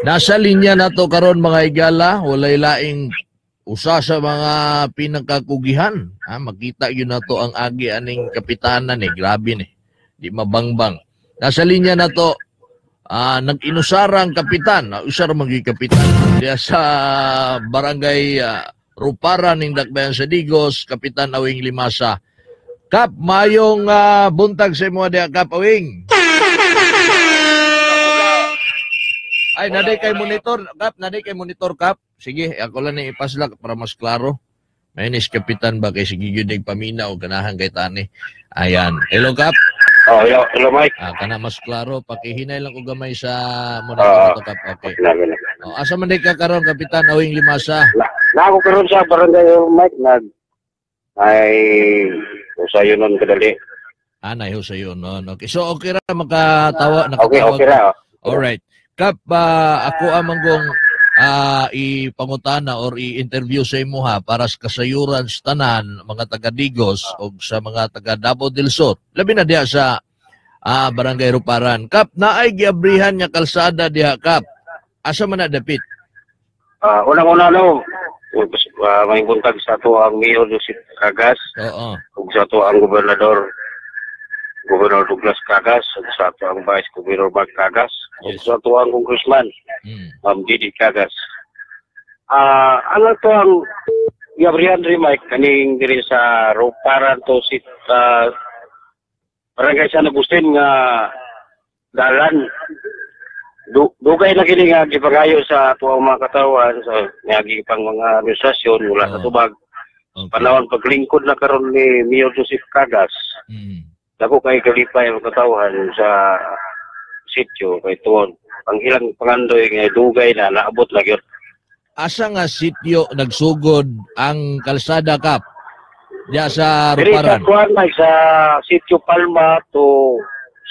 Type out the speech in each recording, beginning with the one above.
Nasa linya nato karon, mga higala, walay laing usa sa mga pinakakugihan. Ha, makita gyud nato ang agi aning kapitanan ni, grabe ni. Di mabangbang. Nasa linya nato nag-inusarang kapitan, usar man gyud kapitan diya sa barangay Ruparan ning Dakbayan sa Digos, Kapitan Awing Limasa. Kap, mayong buntag sa imo diya, Kap Awing. Ay, naday kay monitor, Kap, naday kay monitor, Kap. Sige, ako lang ni ipaslak para mas klaro. May nis kapitan ba kay sige gyud paminaw ganahan kay tani. Ayan. Hello, Kap. Oh, hello, hello Mike. Ah, kana mas klaro, pakihinay lang ko gamay sa monitor to, Kap. Okay. Oh, asa man ka karon, Kapitan Awing Limasa? Na ako karon sa barangay, Mike, nag ay usayo nun kadali. Ah, nayo sayo nun. Okay. So okay ra makatawa, nakatawag. Okay, okay ra. All right. Kap, ako amanggong ipangutana or i-interview sa imo ha para sa kasayuran sa tanan mga taga Digos o sa mga taga Davao del Sur. Labi na diha sa Barangay Ruparan. Kap, naay giabrihan nga kalsada diha, Kap. Asa man na dapit? Unang-una no, may buntag sa ato ang Mayor Joseph Cagas. Oo. Ug sa ato ang Gobernador Governor Douglas Cagas, ug sa ato ang Vice Governor Mark Cagas, ug sa ato ang Congressman Ma'am Didi Cagas. Ang ato ang Gabriel Andre Mike kaning diri sa Ruparan to sit Barangay San Agustin nga dalan. Dugay na kini nga gipangayo sa ato ang mga katawan sa nga pang mga administrasyon wala sa tubag. Okay. Panahon paglingkod na karon ni Mayor Joseph Cagas. Dako kay kalipay ang katawhan sa sitio kay tuon. Ang ilang pangandoy nga dugay na naabot na gyud. Asa nga sitio nagsugod ang kalsada, Kap? Diya sa Diri sa Ruparan. Kuan, Mike, sa sitio Palma to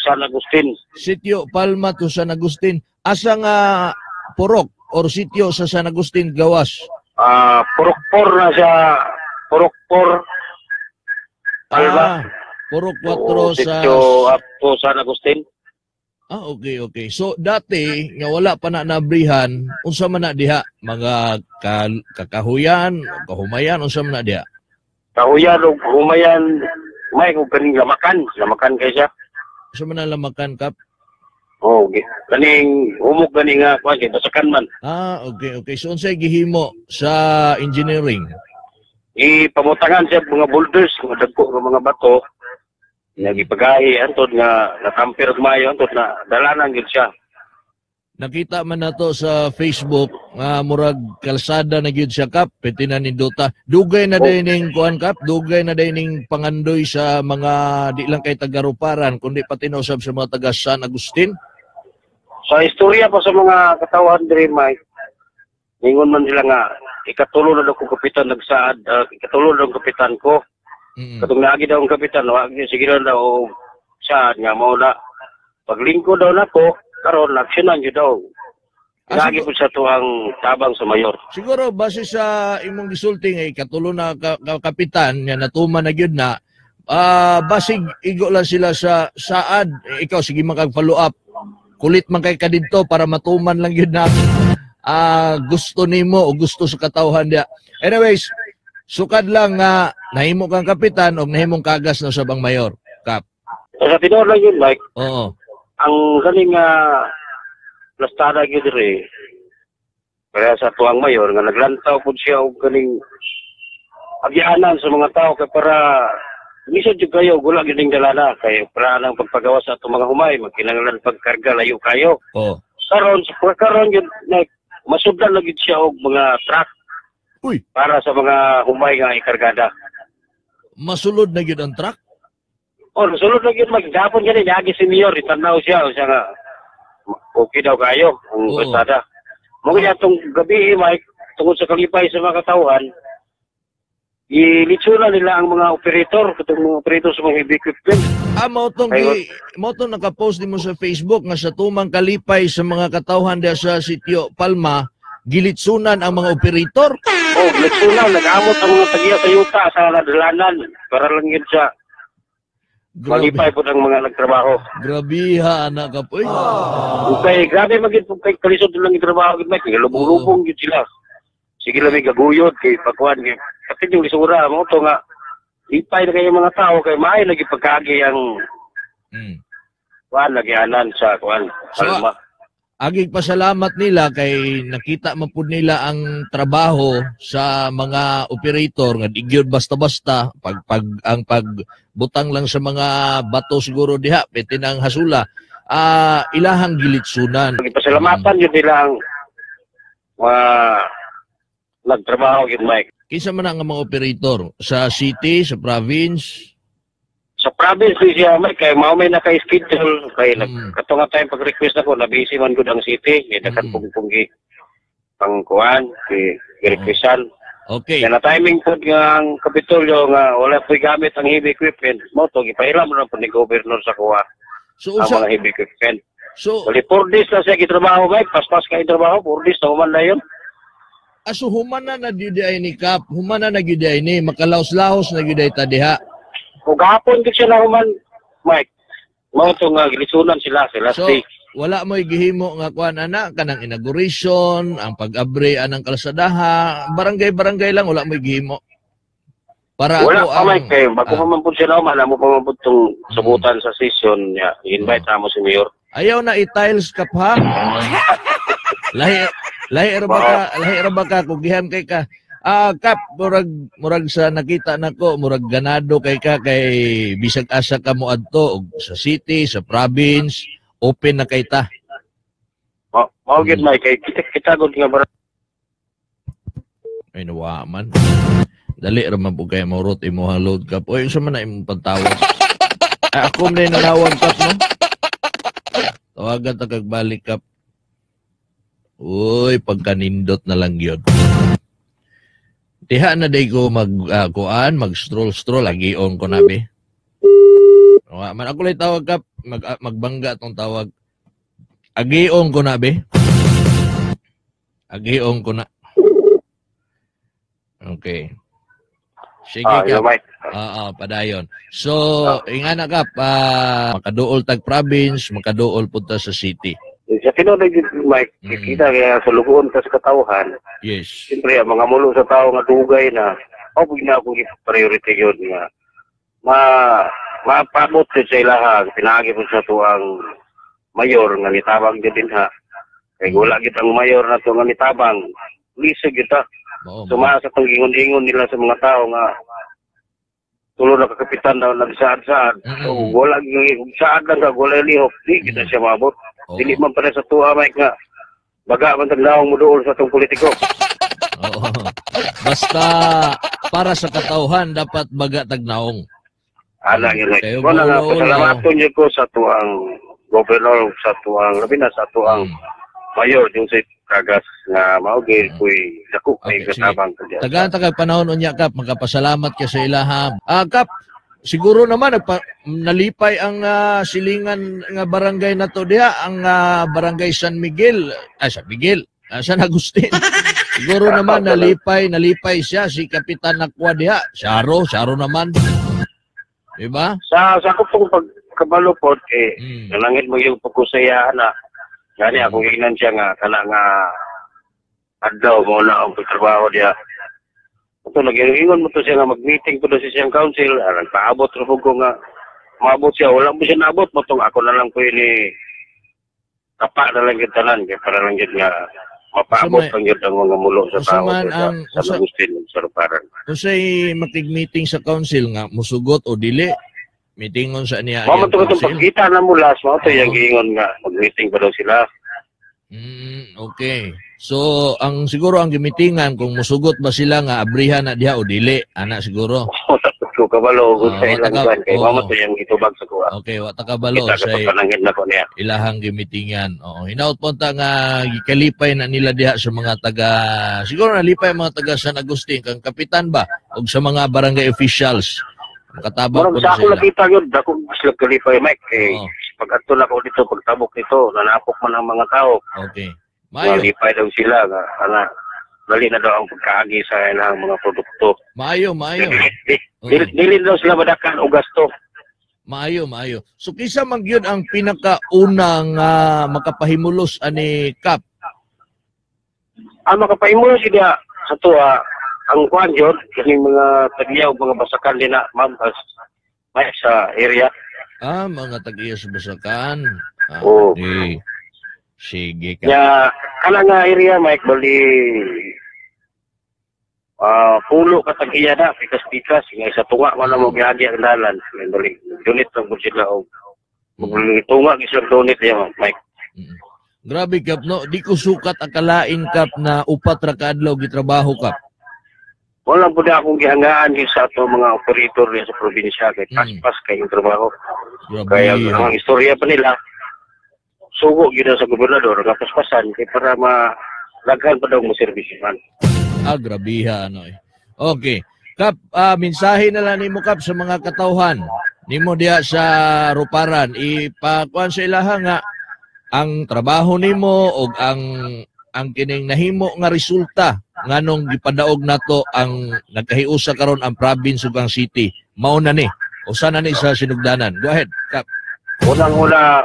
San Agustin. Sitio Palma to San Agustin. Asa nga purok or sitio sa San Agustin gawas? Purok 4 na siya, Purok 4 Palma. Ah, Purok 4 sa sitio up to San Agustin. Ah, okay, okay. So dati nga wala pa na nabrihan, unsa man na diha? Mga kakahuyan, kahumayan, unsa man na diha? Kahuyan og humayan, may kung kaning lamakan, lamakan kay siya. Unsa man na lamakan, Kap? Oh, kaning humok gani nga kuan kay basakan man. Ah, okay, okay. So unsay gihimo sa engineering? Ipamutangan siya mga boulders, mga dagko nga mga bato. Nagipagahi antod nga natamper og maayo antod na dalanan gyud siya. Nakita man nato sa Facebook nga murag kalsada na gyud siya, Kap, pwede na nindota. Dugay na day ning kuan, Kap, dugay na day ning pangandoy sa mga di lang kay taga-Ruparan kundi pati na usab sa mga taga San Agustin. Sa istorya pa sa mga katawhan diri, Mike, ningon man sila nga ikatulo na daw ko kapitan nagsaad, ikatulo na daw kapitan ko. Katong naagi daw ang kapitan, wa sige na daw saad nga mao na paglingkod daw nako karon aksyonan gyud daw. Lagi po sa tuang tabang sa mayor. Siguro base sa imong gisulti nga ikatulo na kapitan nga natuman na gyud na, basig igo lang sila sa saad. Ikaw sige man kag follow up. Kulit man kay ka didto para matuman lang gyud na gusto nimo o gusto sa katawhan diya. Anyways, sukad lang nga nahimo kang kapitan og nahimong kagas na sa bang mayor, Kap. Sa tinuod lang yun, Mike. Oo. Ang galing nga plastada gyud diri. Kaya sa tuang mayor nga naglantaw pud siya og galing agyanan sa mga tao kay para lisod jud kayo wala gyud ning dalana kay para nang pagpagawa sa atong mga humay magkinahanglan pagkarga layo kayo. Oo. Karon sa karon gyud like masudlan na gyud siya og mga truck. Uy. Para sa mga humay nga ikargada. Masulod na gyud ang truck? Oh, masulod na gyud maghapon gani niagi si mayor itan-aw siya siya nga okay daw kayo ang kalsada. Mo gyud atong gabi, Mike, tungod sa kalipay sa mga katawhan, ilitsunan nila ang mga operator, katong mga operator sa mga heavy equipment. Ah, mao tong nakapost nimo sa Facebook nga sa tumang kalipay sa mga katawhan diha sa Sitio Palma, gilitsunan ang mga operator. Oh, gilitsunan, nag-amot ang mga tagiya sa yuta sa dalanan para lang yun siya. Grabe. Malipay po ang mga nagtrabaho. Grabiha anak ka po. Kay grabe magid po kay kalisod lang yung trabaho gid, Mike. Lubong-lubong gid sila. Sige lang may gaguyod kay pagkuan kay pati yung lisura mo to nga lipay na kayo mga tao kay maayo lagi pagkaagi ang kuan lagianan sa kuan. So, Kalma. Agig pasalamat nila kay nakita man pud nila ang trabaho sa mga operator nga di gyud basta-basta pag ang pagbutang lang sa mga bato siguro diha pwede na ang hasula, ilahang gilitsunan. Pasalamatan yun nila ang mga nagtrabaho yun, Mike. Kinsa man ang mga operator sa city, sa province? Sa province ni siya, Mike, kay mao may naka-schedule kay kato nga time pag-request nako na busy man gud ang city kay daghan pong gi pangkuan kay requestan. Kaya na timing pod nga ang Kapitolyo nga wala po'y gamit ang heavy equipment, mo to gipailam na po ni governor sa kuha So ang usa mga heavy equipment. So bali 4 days na siya gitrabaho, Mike, paspas kay trabaho, 4 days na human na yun. Aso human na na gyud ay ni Kap, human na na gyud ay ni makalaos-laos na gyud ay ta diha. Kung gahapon gid siya na human, Mike. Mao to nga gilisunan sila sa last So, day. Wala mo'y gihimo nga kuan ana kanang inauguration, ang pag-abre anang kalsadaha, barangay-barangay lang wala mo'y gihimo. Para Wala ako pa, ang Mike, kay bago pa man pud sila human, amo pa man pud tong subutan sa session niya. I-invite amo si Mayor. Ayaw na i-tiles kap ha. Lahi lahi ra ba ka, lahi ra ba ka kugihan kay ka. Kap, murag sa nakita nako, murag ganado kay ka kay bisag asa ka mo adto og sa city, sa province, open na kay ta. Mao gyud, Mike, kay kita gud nga bara Ay nawa man. Dali ra man pud kay maurot imong load kap. Oy, unsa man na imong pagtawag? Ay, ako man nanawag kap no. Tawagan ta kag balik kap. Uy, pagkanindot na lang gyud. Diha na day ko mag kuan, mag stroll stroll agion ko na be. Wa man ako lay tawag kap, magbangga tong tawag. Agion ko na be. Agion ko na. Okay. Sige, Kap. Mike. Oo, padayon. So, ingana kap, makaduol tag province, makaduol pud ta sa city. Sa tinuod gyud, Mike, kita kaya sa lugoon ta sa katawhan. Siyempre, ang mga mulo sa tao nga dugay na, o na akong priority yun nga mapabot yun sa ilaha pinaagi po sa tuang mayor nga nitabang gyud din ha. Kay wala gyud ang mayor na to nga nitabang, lisod gyud ta. Suma sa tong gingon-ingon nila sa mga tao nga tulo na kakapitan daw nagsaad-saad. So, wala gyud saad lang ka, wala lihok, di gyud na siya maabot. Dili man pare sa tuwa, Mike, nga baga man tag naong moduol sa tong politiko. Oo. Basta para sa katawhan dapat baga tag naong. Ana gyud, Mike. Kayo Mo na nga maulo-ulo. pasalamaton gyud ko sa tuang governor, sa tuang labi na sa tuang mayor Joseph Cagas nga mao gyud koy dako kay Okay, sige. katabang kanya. Tagaan ta kag panahon unya kap, makapasalamat ka sa ilaha. Kap, siguro naman nalipay ang silingan nga barangay na to diha, ang barangay San Miguel, ay San Miguel, San Agustin. Siguro naman nalipay siya si Kapitan Nakwa diha. Saro, saro naman. Diba? Sa ako pong pagkabalo po, eh, nalangit mo yung pagkusaya na gani akong giingnan siya nga kana nga adlaw mo na ang pagtrabaho diha. Ito, nag-ingon mo to siya nga mag-meeting po sa siyang council, nagpaabot ra po ko nga maabot siya, wala mo siya naabot mo tong ako na lang po ini kapa na lang gyud tanan kay para lang gyud nga mapaabot lang gyud ang mga mulo sa Usa tao man sa San Agustin ug sa Ruparan. Unsay makig-meeting sa council nga musugot o dili? Meetingon sa niya Mao man iyang to katong council? pagkita na mo last mao to iyang giingon nga mag-meeting pa daw sila. Okay. So, ang siguro ang gimitingan kung musugot ba sila nga abrihan na diha o dili, ana siguro. Oo, tapos ko kabalo kung sa ilang kuan kay mao man to iyang gitubag sa kuha. Okay, wa ta kabalo Kita sa ka pagpanangin na ko niya. ilahang gimitingan. Oo, hinaut po ta nga gikalipay na nila diha sa mga taga, siguro nalipay ang mga taga San Agustin kang kapitan ba og sa mga barangay officials. Makatabang Murag po sa na ako sila. nakita yun, dako sila kalipay, Mike. Kay pag adto na ko dito, pagtabok nito, nanapok man ang mga tao. Maayo. Malipay daw sila nga ana dali na daw ang pagkaagi sa ilang mga produkto. Maayo, maayo. Dili daw sila madakan og gasto. Maayo, maayo. So kisa man gyud ang pinakaunang makapahimulos ani, Kap? Ang makapahimulos siya sa tuwa ang kuan jud kining mga tagyaw, mga basakan din na, ma'am, may sa area. Ah, mga tag-iya sa basakan. Ah, Oo. di. Sige ka. Ya, kana nga area, Mike, bali pulo ka tag-iya na, pikas-pikas nga sa tunga man na mo giagi ang dalan. Bali donate lang pud sila og tunga gyud sila donate diya, Mike. Grabe, Kap, no? Di ko sukat akalain, Kap, na 4 ra ka adlaw gitrabaho, Kap. Wala po na akong gihangaan gyud sa ato mga operator diya sa probinsya kay paspas kay yung trabaho. Grabe. Kaya ang istorya pa nila, sugo gyud na sa gobernador nga paspasan kay para ma daghan pa daw mo serbisyo man. Ah, grabiha ano eh. Okay. Kap, mensahe na lang nimo, Kap, sa mga katawhan nimo diha sa Ruparan. Ipakuan sa ilaha nga ang trabaho nimo og ang kining nahimo nga resulta nganong gipadaog nato ang nagkahiusa karon ang province ug ang city. Mao na ni. Usa na ni sa sinugdanan. Go ahead, Kap. Unang-una,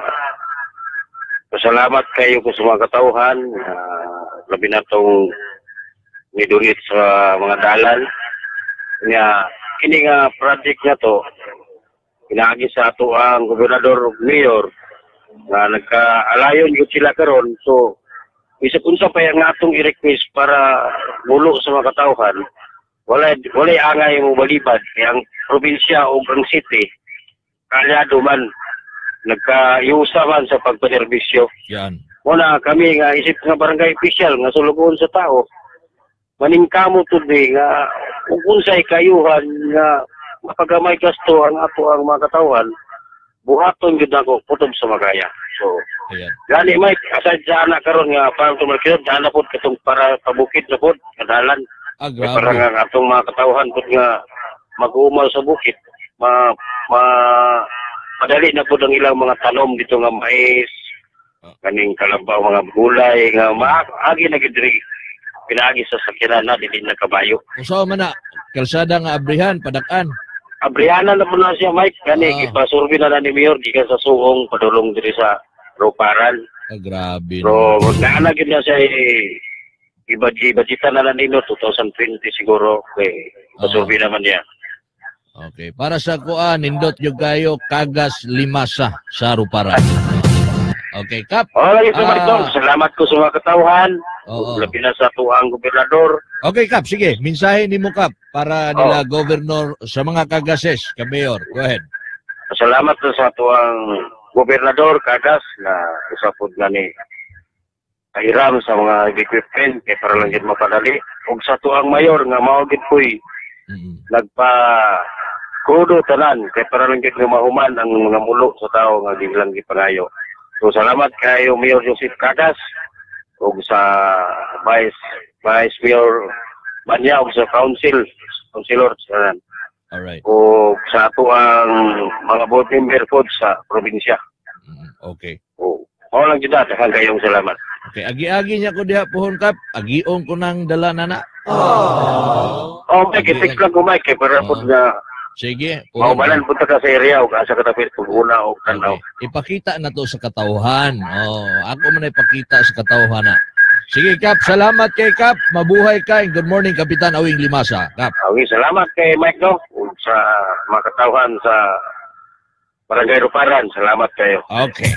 pasalamat kayo ko sa mga katawhan, labi na tong nidonate sa mga dalan. Nga, kini nga project nga to, pinaagi sa ato ang gobernador ug mayor, nga nagkaalayon yun sila karon. So, bisag unsa pa yung atong i-request para mulo sa mga katawhan, walay angay mo balibad. Kaya ang probinsya o ang city, kalyado man, nagkaiusa man sa pagpaserbisyo. Yan. Muna kami nga isip nga barangay official nga sulugoon sa tao, maningkamot tud nga ug unsay kayuhan nga mapagamay gasto ang ato ang mga katawhan, buhaton gyud nako kutob sa makaya. So, Ayan. gani, Mike, aside sa anak karon nga parang tumalkilod, ana pod katong para pabukid na pod, kadalan. Ah, Kay para grabe. nga ang atong mga katawhan pod nga mag-uumal sa bukid, ma, ma madali na pod ang ilang mga tanom dito nga mais, kaning kalabaw, mga gulay nga maagi na gid diri pinaagi sa sakyanan na dili na kabayo. Usaw man na kalsada nga abrihan padakan. Abrihanan na po na siya, Mike, gani ipasurvey na na ni Mayor gikan sa Suong padulong diri sa Ruparan. Ah, grabe. So naana gyud na siya eh, ibudgetan na lang nino 2020 siguro kay ipasurvey naman niya. Okay, para sa kuan nindot yung kayo Kagas Limasa sa Ruparan. Okay, Kap. Oh, lagi sa Mike, Dong. Salamat ko sa mga katawhan. Oo. Labi na sa tuang gobernador. Okay, Kap, sige. Mensahe nimo, Kap, para nila governor sa mga kagases, ka mayor. Go ahead. Salamat na sa tuang gobernador Kagas na usa pod nga ni kahiram sa mga equipment kay para lang gid mapadali ug sa tuang mayor nga mao gid koy nagpa kudo tanan kay para lang gid nga mahuman ang mga mulo sa tao nga di lang gipangayo. So salamat kayo Mayor Joseph Cagas ug sa Vice Mayor Banya ug sa councilor sa Alright. ug sa ato ang mga board member pod sa probinsya. Okay. O, mao lang jud, daghan kayong salamat. Okay, agi-agi niya ko diha pohon, Kap. Agion ko nang dala na na. Oh, Mike, i-text lang ko, Mike, kay para pod nga Sige. Pohon. maubalan pud ta ka sa area ug asa ka dapit pag una og tan-aw. Okay. Ipakita na to sa katawhan. Oh, ako man ipakita sa katawhan na. Sige, Kap. Salamat kay Kap. Mabuhay ka. And good morning, Kapitan Awing Limasa. Kap. Okay, salamat kay Mike, no, ug sa mga katawhan sa Barangay Ruparan. Salamat kayo. Okay.